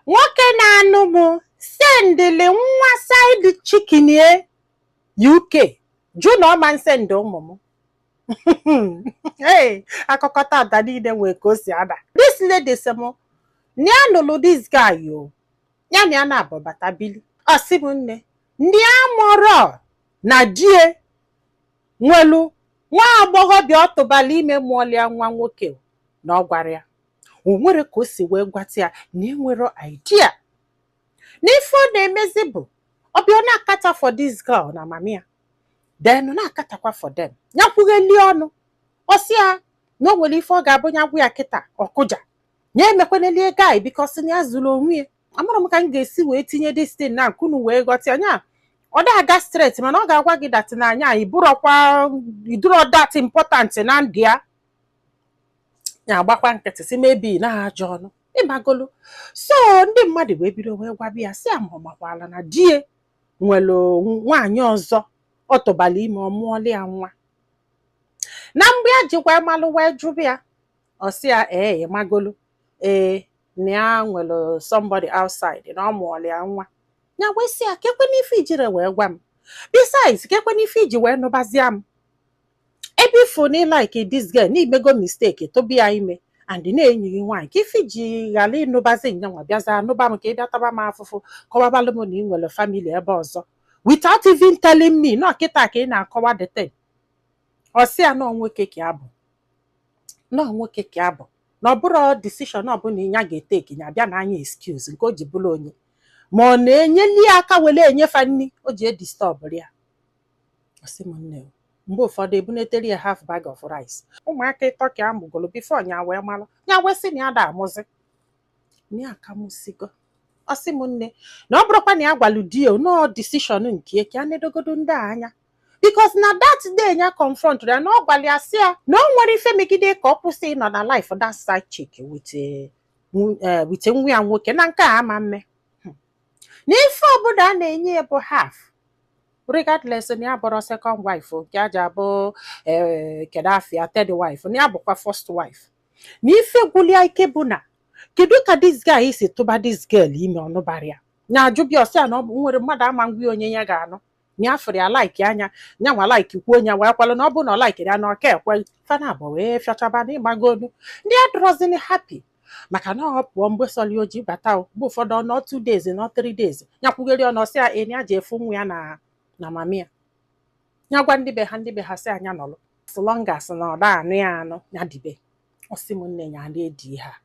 Nwoke na-anụ m sendịlị nwa side chick ye UK, jụ na ọ ma nsendị ụmụ m. Hey, akụkọ tata niile nwee ka o si ada. This lady sị m na ya nụlụ this guy o, ya na ya na-abụ bata bili. Ọ sị m, nne, ndị a mụrọ na die nwelu nwa agbọghọbịa ọ tụbala ime, mụọlịa nwa nwoke, na ọ gwara ya. O nwere ka o si wee gwata ya na enwero idea na ife ọ na-emezi bụ ọbịa ọ na-akata for this girl na mami ya, then na-akatakwa for them. Ya kwugheli ọnụ, ọ sị ya na o nwere ife ọ ga-abụ ya gwụ ya kịta ọkụja ya emekwanelie guy, because na ya zụrụ onwe ya. Amara m ka m ga-esi wee tinye this thing na nkunu wee ghọta ya. Nya ọ da-aga straight, mana ọ ga-agwa gị that na anya ịbụrọkwa iduro that important na ndụ ya. Ya agbakwa nkịtị, si maybe na ajọ ọnụ ịmagolu. So ndị mmadụ wee bido wee gwabi ya, si ya ma ọ makwala na die nwere nwaanyị ọzọ ọ tụbala ime, ọ mụọla ya nwa. Na mgbe ya jikwa malụ wee jụbụ ya, ọ sị ya ee, ịmagolu, ee, na ya nwere somebody outside, na ọ mụọla ya nwa. Ya wee sị ya, kekwe n'ife ijire wee gwa m? Besides, kekwe n'ife iji wee nụbazia m, ebe ifo na like this girl na imego mistake tobi ya ime and na-enyi gị nwaanyị, ka ife ji ghara ịnụbazi nyanwa, bịaza anụba m, ka ị bịa taba m afụfụ, kọwabalụ m na ị nwere family ebe ọzọ without even telling me nọ kịta ka ị na-akọwa the thing? Ọ sị ya nọọ nwoke ka abụ, nọọ nwoke ka abụ, na ọ bụrụ decision ọbụla ya ga-eteki, ya bịa na anya excuse nke o ji bụrụ onye ma ọ na-enyeli ya aka were enyefa nri o ji edisturbụrụ ya. Ọ sị m, nne o, mgbe ụfọdụ ebunetere ya half bag of rice. Ụmụaka ịtọ ka amụgolo before ya wee malụ. Ya wee sị na ya da amụzi, na ya aka mụsigo. Ọ sị m, nne, na ọ bụrụkwa na ya gwalụ di ya nọọ decision nke ka ya nedogodo ndị a anya, because na that day ya confront ya, na ọ gwara ya, sị ya na o nwere ife megide ka ọ kwụsị ịnọ na life that side chick with nwa ya nwoke, na nke a ama mme na ife ọbụla a na-enye ya bụ half, regardless na ya bụrụ second wife nke aja abụ kedu afịa third wife, na ya bụkwa first wife. Na ife gwụlia ike bụ na kedu ka this guy si tụba this girl ime ọnụbara ya, na ajụbịa. Ọsị ya na ọ bụ nwere mmadụ ama ngwa onye ya ga-anụ, na ya fụrụ ya like anya ya nwa like kwuo onye wee kwalụ, na ọ bụ na ọ likeri ya na ọka ekwe fana abụọ wee fịachaba na ịgbagolu. Ndị adọrọzini happy, maka na ọ pụọ mgbe sọli oji bata o, mgbe ụfọdụ ọ nọ 2 days, nọ 3 days. Ya kwugeri ọnụ, ọsị ya eni ya ji efu nwa ya na mami ya. Ya gwa ndị be ha, ndị be ha sị anya nọlụ, as long as na ọ da anụ ya anụ ya dibe. Ọsị m, nne, ya na-edi ha,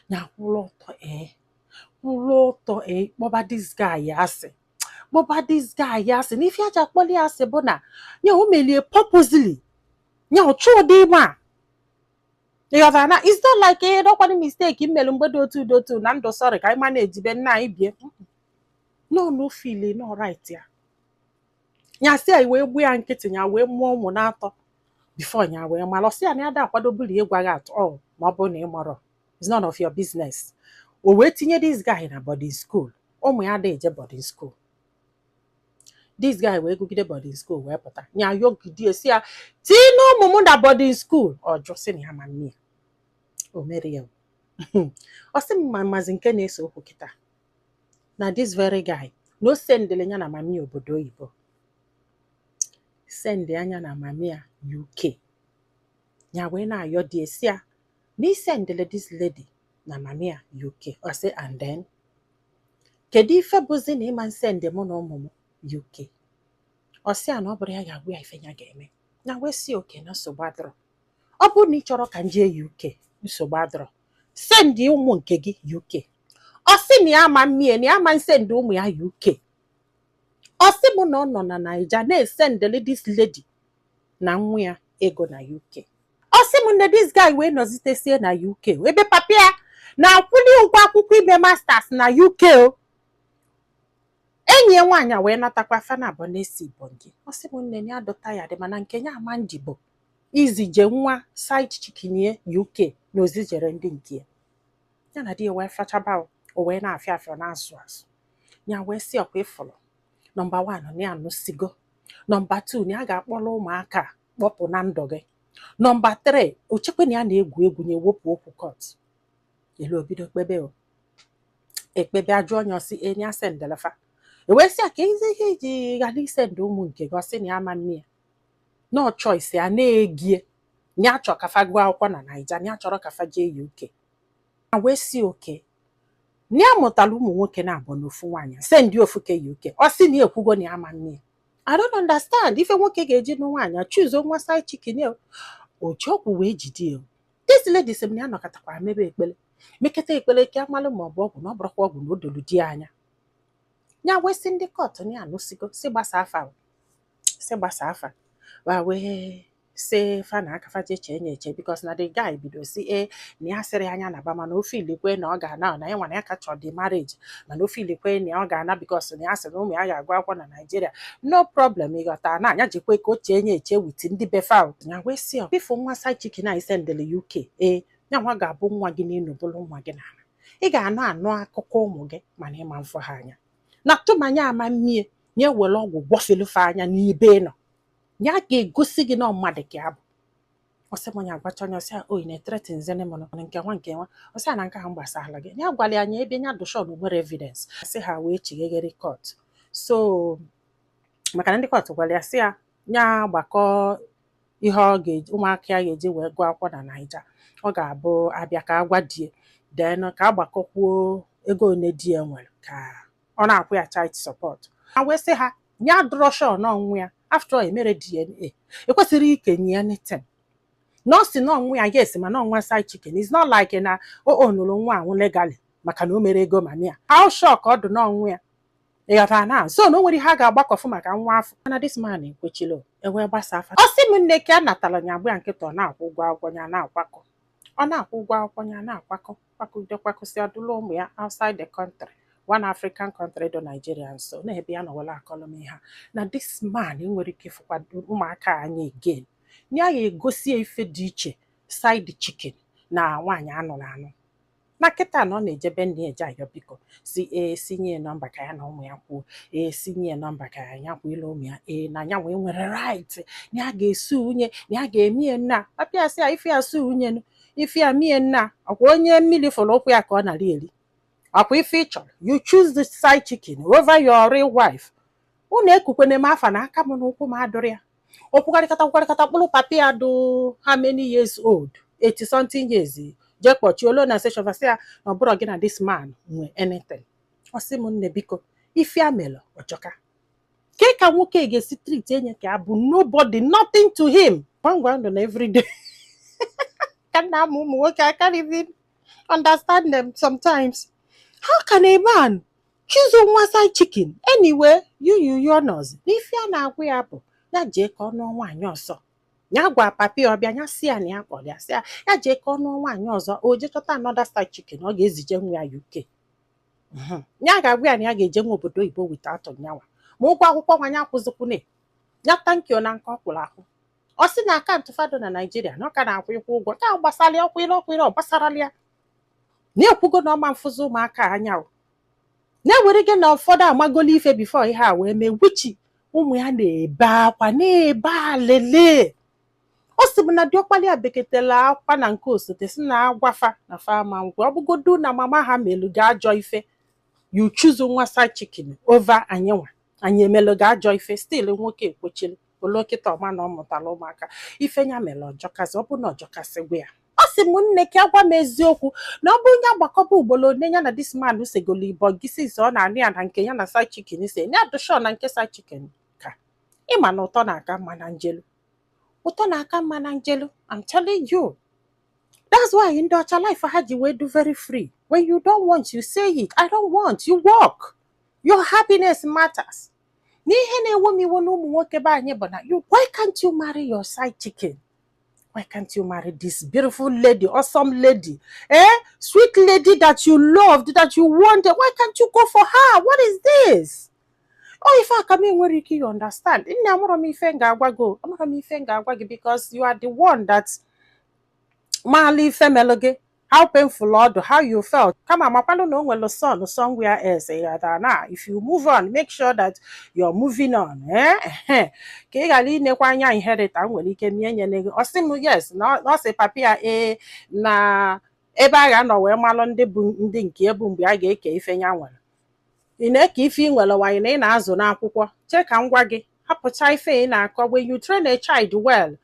ya kwụrụ ọtọ, ee, kwụrụ ọtọ, ee, kpọba this guy asị, kpọba this guy asị. Na ife aja akpọli ya asị bụ na ya o melie purposely, ya ọ chụọ ụdị ime a. Ịghọtara na it's not like eh dọkwanụ mistake m mere mgbe dị otu dị otu na ndụ, sorry, ka anyị ma na-ejibe nna anyị bie. No, no, feel no right ya. Ya sị ya wee gbuo ya nkịtị, ya wee mụọ ụmụ na-atọ before ya wee mara. Ọsị ya na ya da akwadobuli ịgwa gị at all, ma ọ bụrụ na ị marọ, it's none of your business. O wee tinye this guy na boarding school. Ụmụ ya ada eje boarding school. This guy wee gụgide boarding school wee pụta, ya yogide si ya tinye ụmụ m na boarding school. Ọ jụ, sị na ya ma nne ya o mere ya. Ọ sị m ma mazi nke na-ese okwu kịta na this very guy na o sendịrị ya na mami obodo oyibo, send anya na mami ya UK. Ya wee na-ayọ di esi ya na isendịrị this lady na mami ya UK. Ọ sị, and then kedu ife bụzi na ịma nsendị mụ na ụmụ m UK? Ọ sị ya na ọ bụrụ ya ga-agwa ya ife ya ga-eme. Ya wee sị oke na nsogbu adịrọ, ọ bụrụ na ị chọrọ ka m jee UK, nsogbu adịrọ, sendị ụmụ nke gị UK. Ọ sị na ya ama mmie, na ya ama nsendị ụmụ ya UK. Ọ sị m na ọ nọ na Naija na-esendịrị this lady na nwa ya ego na UK. Ọ sị m na this guy wee nọzitesie na UK, ebe papa ya na-akwụli ụgwọ akwụkwọ ime masters na UK o. Enyi ya nwaanyị a wee natakwa fana abụọ na-esi ibongi. Ọ sị m, nne, ya dọta ya dị, mana nke ya ama nji bụ izije nwa side chick ye UK na ozijere ndị nke ya. Ya na di ya wee fachaba o, o wee na-afịa afịa na-asụ asụ. Ya wee sị ọkwa ịfụrụ, number 1, na ya anụsigo, number 2, na ya ga-akpọrọ ụmụaka a kpọpụ na ndụ gị, number 3, o chekwa na ya na-egwu egwu, na-ewepụ okwu court elu. Obido kpebe o Ekpebe ajụ onye, ọsị enyi asendelefa. Ewee sị ya ka ezi ihe iji ghara isend ụmụ nke gị. Ọsị na ya ama nne ya no choice, ya na-egie ya chọ ka fa gụọ akwụkwọ na Naija, ya chọrọ ka fa jee UK. A wee si oke na ya mụtara ụmụ nwoke na-abụ n'ofu nwaanyị, send ofu ke UK. Ọ sị na ya ekwugo na ya ama nne ya. I don't understand ife nwoke ga-eji nụ nwaanyị choose nwa side chicken ya ojiọgwụ wee jide ya. This lady sị m na ya nọkọtakwara mebe ekpere, meketa ekpere ka amalụ ma ọ bụ ọgwụ, na ọ bụrụkwa ọgwụ na o dolu di ya anya. Ya wee sị ndị court na ya anụsigo, si gbasa afa, si gbasa afa. Wa wee sị fa na aka fa jee chee nya eche, because na the guy bido si e na ya sịrị anya na ba, mana ofe ilikwe na ọ ga-ana, na ya nwa na ya ka chọrọ the marriage, mana ofe ilikwe na ọ ga-ana because na ya sị na ụmụ ya ga-agụ akwụkwọ na Nigeria, no problem. Ịghọta na anya jikwe ka o chee nya eche with ndị befa. Ya wee sị ọ bifo nwa side chicken a isendele UK, ee, ya nwa ga-abụ nwa gị n'elu, bụrụ nwa gị n'ala. Ị ga-anụ anụ akụkọ ụmụ gị, mana ịma mfụ ha anya na tụmanya ama mmie nye were ọgwụ gwọfelufe anya n'ibe ị nọ. Ya ga-egosi gị na mmadụ ka ya bụ. Ọsị m onye agwacha onye, ọsị oyi na-ethreaten zene m nke nwa nke nwa. Ọsị na nke ahụ gbasara gị. Ya gwara ya anya ebe ya dụshọn nwere evidence. Sị ha wee chigeghere court, so maka na ndị court gwara ya, sị ya ya gbakọ ihe ọ ga-eji ụmụaka ya ga-eji wee gụọ akwụkwọ na Naija, ọ ga-abụ abịa ka agwa die, then ka agbakọkwuo ego one di ya nwere ka ọ na-akwụ ya child support. Ha wee sị ha ya dụrọ sure n'ọnwụ ya. After all, emere DNA, ekwesịrị ikenye ya anything. Na ọ sị na ọnwụ ya, yes, mana ọnwa side chicken is not like na o onụrụ nwa anwụ legally, maka na o mere ego mami ya. How sure ka ọ dị n'ọnwụ ya? Ịghọtara na so na o nwere ihe a ga-agbakọfụ maka nwa afọ, mana this man ekwechilo. Ewee gbasa afa. Ọ sị m nne, ka a natara ya agba ya nkịta, ọ na-akwụ ụgwọ akwụkwọ ya, na-akwakọ, ọ na-akwụ ụgwọ akwụkwọ ya, na-akwakọ kwakọgide kwakọsị ọdụlụ ụmụ ya outside the country, one African country dị Nigeria nso, na-ebe ya nọwere akọlụ m ihe a, na this man nwere ike ịfụkwa ụmụaka anyị again. Ya ga-egosi ya ife dị iche side chicken na nwaanyị anụrụ anụ. Na kịta na ọ na-ejebe nna ya eje ayọ, biko, si ee, si nye nọmba ka ya na ụmụ ya kwuo, ee, si nye nọmba ka ya kwuo ile ụmụ ya, ee, na ya nwee nwere right, na ya ga-esu unye, na ya ga-eme ya nna apịa. Sị ya ife ya su unye, ife ya mie nna ọkwa onye mmiri fụrụ ụkwụ ya ka ọ nara eri. Ọkwa ife ị chọrọ, you choose the side chicken over your real wife. Unu ekukwene m afa na aka m na ụkwụ m adụrụ ya. Okwugharịkata kwugharịkata mkpụrụ papi ya dụ how many years old, 80 something years, jee kpọchie olo na station, fasị ya na ọ bụrụ gị na this man nwe anything. Ọ sị m nne, biko, ife a melụ ọjọka ke ka nwoke ga-esi treat enye ka abụ nobody, nothing to him. Gwangwa ndụ na everyday ka nna amụ ụmụ nwoke. I can't even understand them sometimes. How can a man choose nwa side chicken? Anyway, you nọzi n'ife a na-agwa ya bụ ya jee ka ọ nụọ nwaanyị ọzọ. Ya gwa papi ọbịa, ya si ya na ya kpọrọ ya, sị ya ya jee ka ọ nụọ nwaanyị ọzọ, o jee chọta another side chicken ọ ga-ezije nwa ya UK. Ya ga-agwa ya na ya ga-eje nwa obodo oyibo without nyanwa, ma ụgwọ akwụkwọ nwa ya akwụzikwune ya. Thank you na nke ọ kwụrụ akwụ. Ọ sị na akaụntụ fado na Naijiria na ọ ka na-akwụ ịkwụ ụgwọ ya gbasara ya, ọkwụ ire ọkwụ ire ọ gbasarala ya. Na-ekwugo na ọma mfụzi ụmụaka anya o na-ewere gị na ụfọdụ amagolo ife before ihe a wee mee wichi. Ụmụ ya na-ebe akwa, na-ebe alele. O si m na diọkpali ya beketela akwa na nke osote si na agwafa na fama nkwe. Ọ bụgodu na mama ha melu gị ajọ ife, you choose nwa side chicken over anyị nwa anyị emelụ gị ajọ ife. Still nwoke ekwochiri olokịta ọma na ọ mụtara ụmụaka. Ife ya mere ọjọkasị, ọ bụ na ọjọkasị gwa ya. Ọ sị m nne, ka agwa m eziokwu, na ọ bụrụ ya gbakọba ugboro one ya na this man segolo ibo gị since ọ na-anụ ya na nke ya na side chicken se ya dụshọ na nke side chicken ka ịma na ụtọ na-aka mma na njelu, ụtọ na-aka mma na njelu. I'm telling you, that's why ndị ọcha life ha ji wee do very free. When you don't want, you say it, "I don't want." You work, your happiness matters. N'ihe na-ewe m iwe na ụmụ nwoke be anyị bụ na you, why can't you marry your side chicken? Why can't you marry this beautiful lady, awesome lady, eh, sweet lady that you loved, that you wanted? Why can't you go for her? What is this? Oh, ife aka m enwere ike you understand. Nne, amụrụ m ife m ga-agwa gị o. Amụrụ m ife m ga-agwa gị, because you are the one that maala ife melụ gị, how painful ọ dị, how you felt. Kama makwanụ na o nwere son somewhere else. Ịghọtara na if you move on, make sure that you're moving on, eh, ka ị ghara inekwa anya inheritance nwere ike mie nyere gị. Ọ sị m yes, na ọ sị papi ya ee na Ebe a ga-anọ wee malụ ndị bụ ndị nke ebu mgbe a ga-eke ife ya nwere. Ị na-eke ife ị nwere wanyị na ị na-azụ n'akwụkwọ. Chee ka m gwa gị, hapụcha ife ị na-akọ. When you train a child well,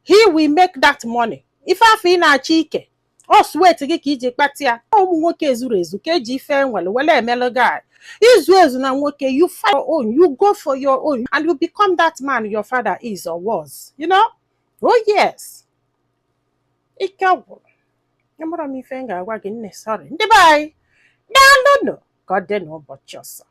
he will make that money. Ife afọ ị na-achọ ike, ọ sweat gị ka iji kpata ya. Ụmụ nwoke ezuru ezu ka eji ife enwere were emelụ gị. Izu ezu na nwoke, you fight your own, you go for your own, and you become that man your father is or was. Oh yes, ike gwụrụ. Amara m ife m ga-agwa gị, nne. Sorry, ndị be anyị, daalụnụ. Ka ọ dị n'ụbọchị ọzọ.